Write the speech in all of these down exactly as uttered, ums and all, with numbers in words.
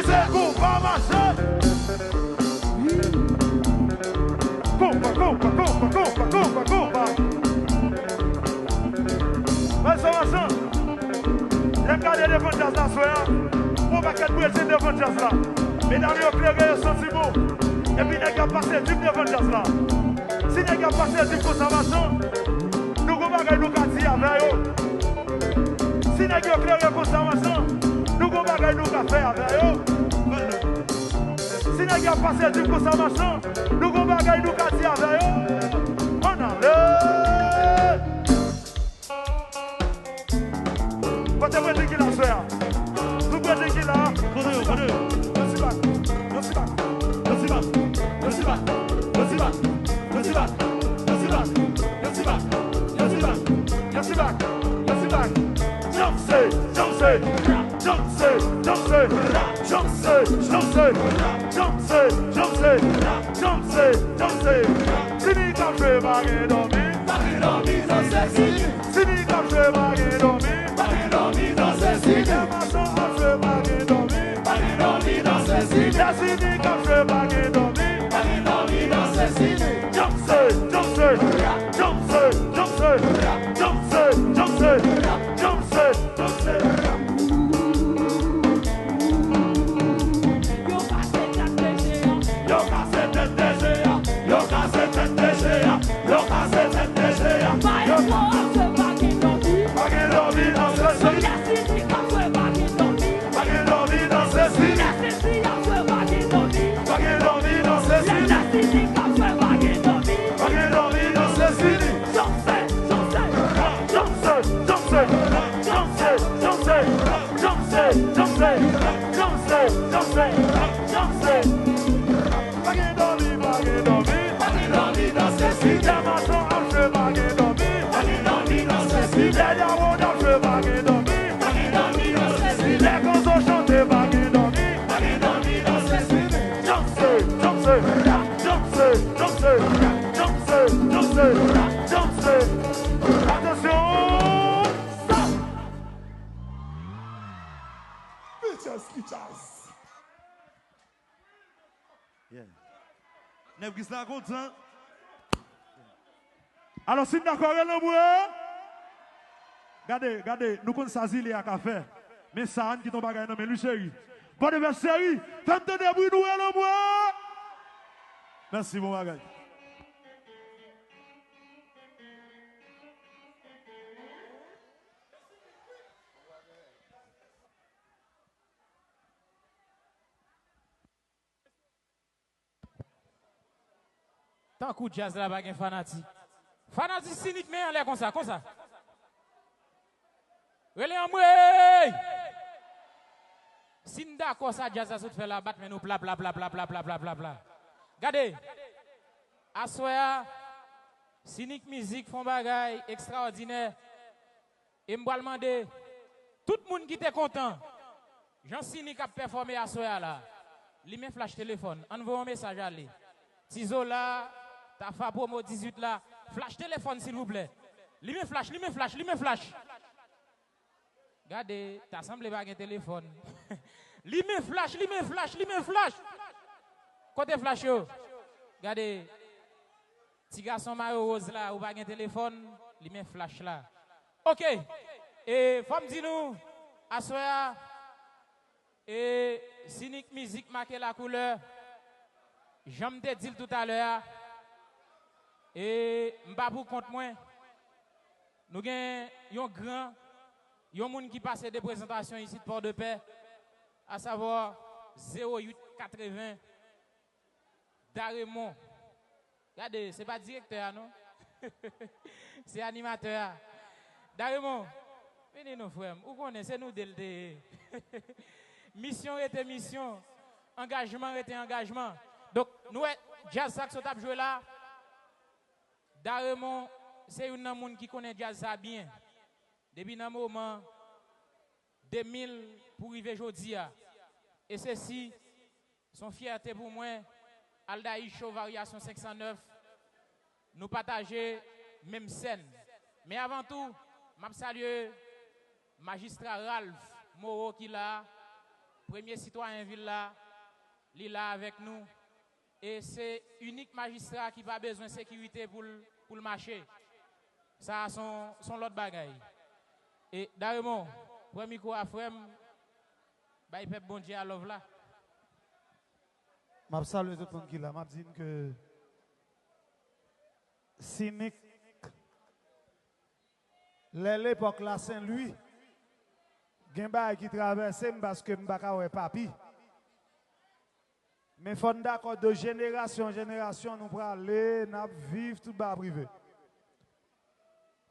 Se konpa mache. Konpa, konpa, konpa, konpa, konpa, konpa. Mèt sa machan. Lè m gade devan djaz la aswè a, gon pakèt brezil devan djaz la. Medam yo klere, yo santi bon. Epi nèg yo ap pase dim devan djaz la. Si nèg yo ap pase dim konsa machan, nou gon bagay nou ka di avè yo. Si nèg yo klere konsa machan, nou gon bagay nou ka fè avè yo. Si nèg yo ap pase dim konsa machan, nou gon bagay nou ka di avè yo. Ann ale! Kote Bredin ki la aswè a? Tout Bredin ki la. Kote yo, kote yo? Yon ti bak, yon ti bak, yon ti bak, yon ti bak, yon ti bak, yon ti bak, yon ti bak, yon ti bak, yon ti bak, yon ti bak, yon ti bak, yon ti bak. Danse, danse, danse, danse, danse, danse, danse, danse, danse, danse. Sini k ap jwe pa gen dòmi. Pa gen dòmi, danse Sini. Sini k ap jwe pa gen dòmi. Pa gen dòmi, danse Sini. Lè machan ap jwe pa gen dòmi. Pa gen dòmi, danse Sini. Lè Sini k ap jwe pa gen dòmi. Pa gen dòmi, danse Sini. Danse, danse, danse, danse, danse, danse, danse, danse. Yo kase tèt D J a. Yo kase tèt D J a. Yo kase tèt D J a. Yo kase tèt D J a. Maestro ap jwe pa gen dòmi. Pa gen dòmi nan sesi. Lè Sini k ap jwe pa gen dòmi. Pa gen dòmi nan sesi. Lè Sini ap jwe pa gen dòmi. Pa gen dòmi nan sesi. Lè Sini k ap jwe pa gen dòmi. Pa gen dòmi nan sesi. Danse, danse, danse, danse, danse, danse, danse, danse, danse, danse, danse. Pa gen dòmi, pa gen dòmi. Pa gen dòmi nan sesi. Lè machan ap jwe, pa gen dòmi. Pa gen dòmi nan sesi. Lè Dawonn ap jwe, pa gen dòmi. Pa gen dòmi nan sesi. Lè Gonzo chante, pa gen dòmi. Pa gen dòmi nan sesi. Danse, danse, danse, danse, danse, danse, danse. Atansyon! Stop! Bitches, bitches. Yeah. Nèg Gis la kontan. Alò, si n dakò, rele anmwe. Gade, gade, nou konn sa zile a ka fè. Men sa, ann kite yon bagay nan men li, cheri. Pòtoprens, cheri, fè m tande bri nou, rele anmwe. Mèsi, bon bagay. Tankou djaz la pa gen fanatik. Fanatik Sinik men anlè konsa, konsa. Rele anmwe! Si n dakò sa djaz la sot fè la, bat men nou pla, pla, pla. Gade, aswè a, Sinik Mizik fè yon bagay ekstraòdinè. E m pral mande tout moun ki te kontan jan Sinik ap pèfòme aswè a la, limen flach telefòn, ann voye yon mesaj ale. Ti Zola, Tafa Promo dizuit la, flach telefòn silvouplè. Limen flach, limen flach, limen flach. Gade, ta sanble pa gen telefòn. Limen flach, limen flach, limen flach. Kote flach yo? Gade. Ti gason mayo woz la, ou pa gen telefòn, limen flach la. Oke. E fò m di nou, aswè a, e Sinik Mizik make lakoulè. Jan m te di l toutalè a, e m pa pou kont mwen. Nou gen yon gran, yon moun ki pase de prezantasyon isit Pòdepè, asavwa zewo uit katreven, Daremon. Gade, se pa direktè a, non. Se animatè a. Daremon, vini non, frè m. Ou konnen, se nou de l te ye. Misyon rete misyon. Angajman rete angajman. Donk, nou wè, djaz sa k sot ap jwe la. Daremon, se youn nan moun ki konnen djaz sa byen. Depi nan moman de mil pou rive jodi a. E sesi, se yon fyète pou mwen, Aldaïs Show Varyasyon senk san nèf, nou pataje menm sèn. Men avan tou, m ap salye Majistra Ralph Moreau ki la a, Premye sitwayen vil la, li la avèk nou. E se inik majistra ki pa bezwen sekirite pou l, pou l mache. Sa a se yon, se yon lòt bagay. E Daremon, pran mikwo a, frè m, bay pèp Bondye a love la. M ap salye tout moun ki la. M ap di n ke Sinik, lè lepòk la Sen Lwi, gen bagay ki travèse m paske m pa ka wè papi. Men fò n dakò de jenerasyon an jenerasyon, nou prale, n ap viv, tout bagay ap rive.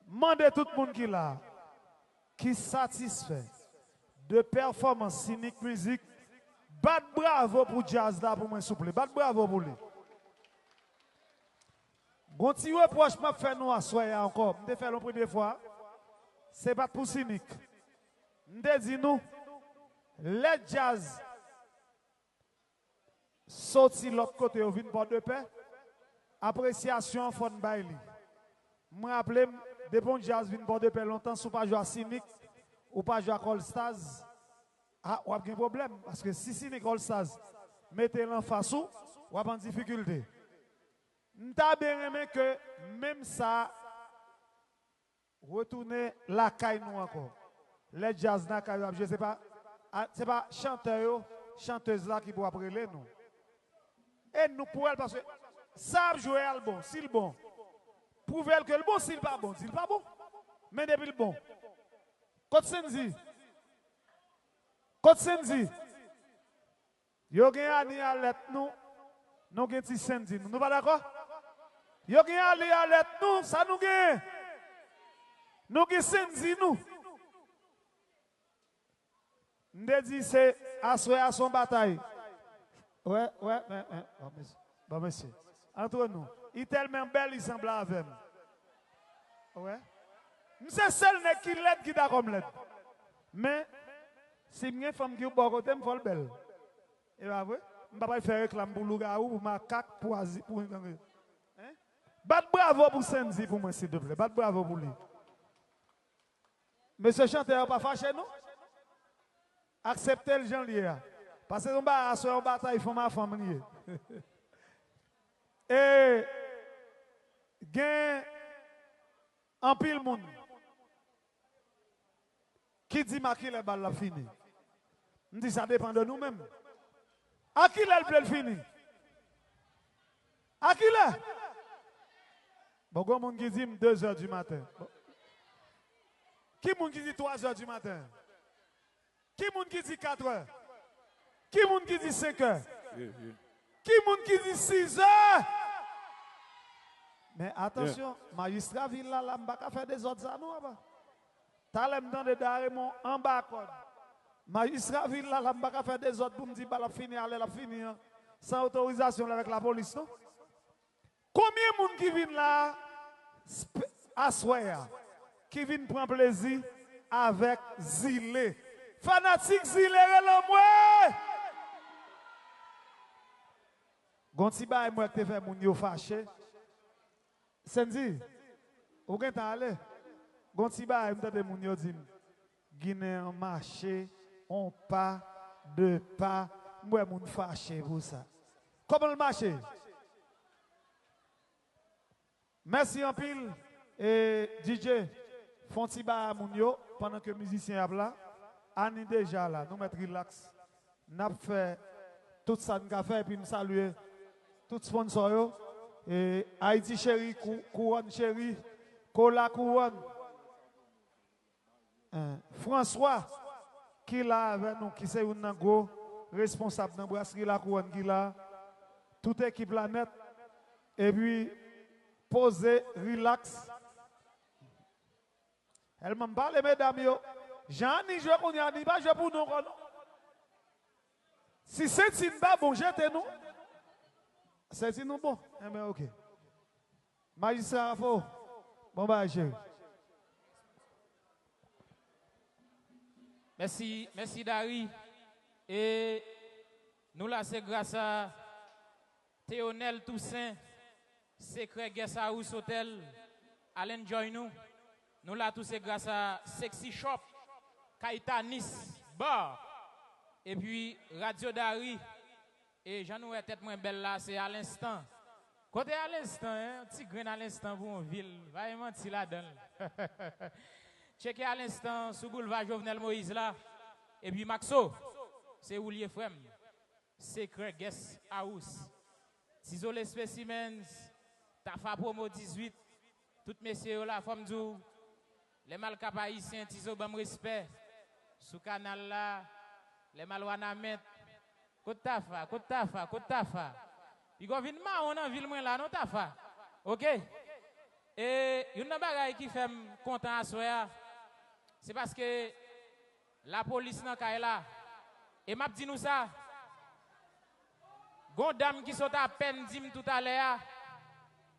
M mande tout moun ki la, ki satisfè de pèfòmans Sinik Mizik, bat bravo pou djaz la pou mwen, souple. Bat bravo pou li. Gon ti repwòch m ap fè nou aswè a ankò. M te fè l yon premye fwa. Se pa t pou Sinik. M te di nou, lè djaz soti lòt kote yo vin Pòdepè, apresyasyon an fò n bay li. M raple m, depi yon djaz vin Pòdepè lontan, si w pa jwe a Sinik, ou pa jwe ak All Stars, a, w ap gen pwoblèm. Paske si Sinik All Stars mete l anfas ou, w ap an difikilte. M ta byen renmen ke menm sa retounen lakay nou ankò. Lè djaz nan kay yo ap jwe, se pa, a, se pa chantè yo, chantèz la ki pou ap rele nou. E nou k pou wè l, paske sa ap jwe a l bon, si l bon, pwouve l ke l bon, si l pa bon, di l pa bon. Men depi l bon. Kot Sendy? Kot Sendy? Yo gen Ani Alèt nou, nou gen ti Sendy nou. Nou pa dakò? Yo gen Ani Alèt nou, sa nou gen? Nou gen Sendy nou. M te di se aswè a se yon batay. Wè, wè, men, men, bon, mesye. Bon, mesye. Antre nou. Li tèlman bèl, li sanble avè m. Wè. M se sèl nèg ki lèd ki dakò m lèd. Men, si m gen fanm ki bò kote m, fò l bèl. E pa vre? M pa pral fè reklam pou lougawou, pou makak, pou azi, pou... Hein? Bat bravo pou Sendy pou mwen, silvouplè. Bat bravo pou li. Mesye chantè yo pa fache non. Aksepte l jan l ye a. Paske se yon ba-, se yon batay fanm a fanm li ye. E gen anpil moun ki di m a kilè bal la ap fini. M di sa depann de nou menm. A kilè l vle l fini? A kilè? Bon, gon moun ki di m de zè di maten. Bon. Ki moun ki di twa zè di maten? Ki moun ki di katrè? Ki moun ki di senkè? Ki moun ki di sizè? Men atansyon, majistra vil la, la, m pa ka fè dezòd sa non, apa. Talè m tande Daremon anba kòd. Majistra vil la, la, m pa ka fè dezòd pou m di bal ap fini a lè l ap fini an, san otorizasyon l avèk lapolis non. Konbyen moun ki vin la aswè a, ki vin pran plezi avèk Zile? Fanatik Zile, rele anmwe! Gon ti bagay m wè k te fè moun yo fache. Sendy, ou gentan ale? Gon ti bagay m tande moun yo di m. Ginen an mache, on pa, de pa, m wè moun fache pou sa. Kòman l mache? Mèsi anpil, e, D J, fè on ti ba a moun yo, pandan ke mizisyen ap la. Ani deja la, nou mèt rilaks. N ap fè tout sa n ka fè, epi m salye tout sponsò yo. E, Ayiti Cheri, Kou-, Kouwòn Cheri, Kola Kouwòn. François, ki la avè nou, ki se youn nan gwo responsab nan Brasri Lakouwòn ki la, tout ekip la nèt, epi poze, rilaks. Tèlman m pale medam yo, jan Ani jwe kounye a, Ani pa jwe pou nou ankò non. Si senti n pa bon, jete nou. Senti nou bon, enben oke. Majistra Afo, bon bagay cheri. Mèsi, mèsi Dari. E nou la se gras a Théonel Toussaint, Sekrè Guest House Hotel, al enjoy nou. Nou la tou se gras a Sexy Shop, Caetanis Bar. Epi Radyo Dari, e jan nou wè tèt mwen bèl la, se Alenstan. Kote Alenstan, en? Ti grenn Alenstan pou yon vil. Pa gen manti ladan l. Tcheke Alenstan sou boulva Jovenel Moïse la. Epi Maxo, se ou l ye, frè m. Sekrè Guest House. Tizo Le Specimens, Tafa Promo dizuit, tout mesye yo la, fò m di w, lè m al Kap Ayisyen, Tizo ban m respè. Sou kanal la, lè m al Wanament. Kot Tafa? Kot Tafa? Kot Tafa? Piga w vin mawon nan vil mwen la, non, Tafa? Oke? E youn nan bagay ki fè m kontan aswè a, se paske lapolis nan kay la. E m ap di nou sa, gon dam ki sot apèn di m toutalè a,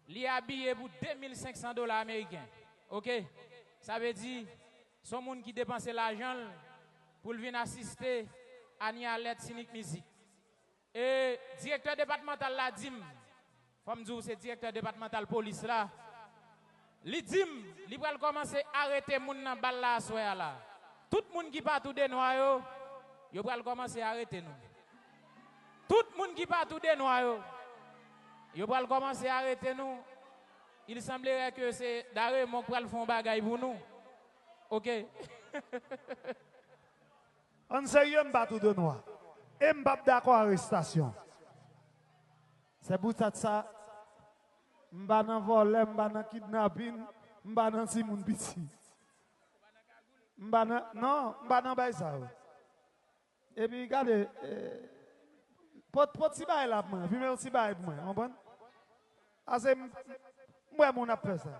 li abiye pou de mil senk san dola ameriken. Oke? Sa vle di, se yon moun ki depanse lajan l pou l vin asiste Ania Lèt Sinik Mizik. E direktè depatmantal la di m, fò m di w se direktè depatmantal polis la, li di m li pral kòmanse arete moun nan bal la aswè a la. Tout moun ki pa tou de nwa yo, yo pral kòmanse arete nou. Tout moun ki pa tou de nwa yo, yo pral kòmanse arete nou. Il semblerait que se Daremon k pral fè yon bagay pou nou. Oke. Ann serye, m pa tou de nwa. E m p ap dakò arestasyon. Se poutèt sa, m pa nan vòlè, m pa nan kidnapin, m pa nan timoun piti. M pa nan, non, m pa nan bay sa yo. Epi gade, eh, pot, pot ti bagay la pou mwen, fimen yon ti bagay pou mwen, konprann? Ase m, m wè moun ap fè sa.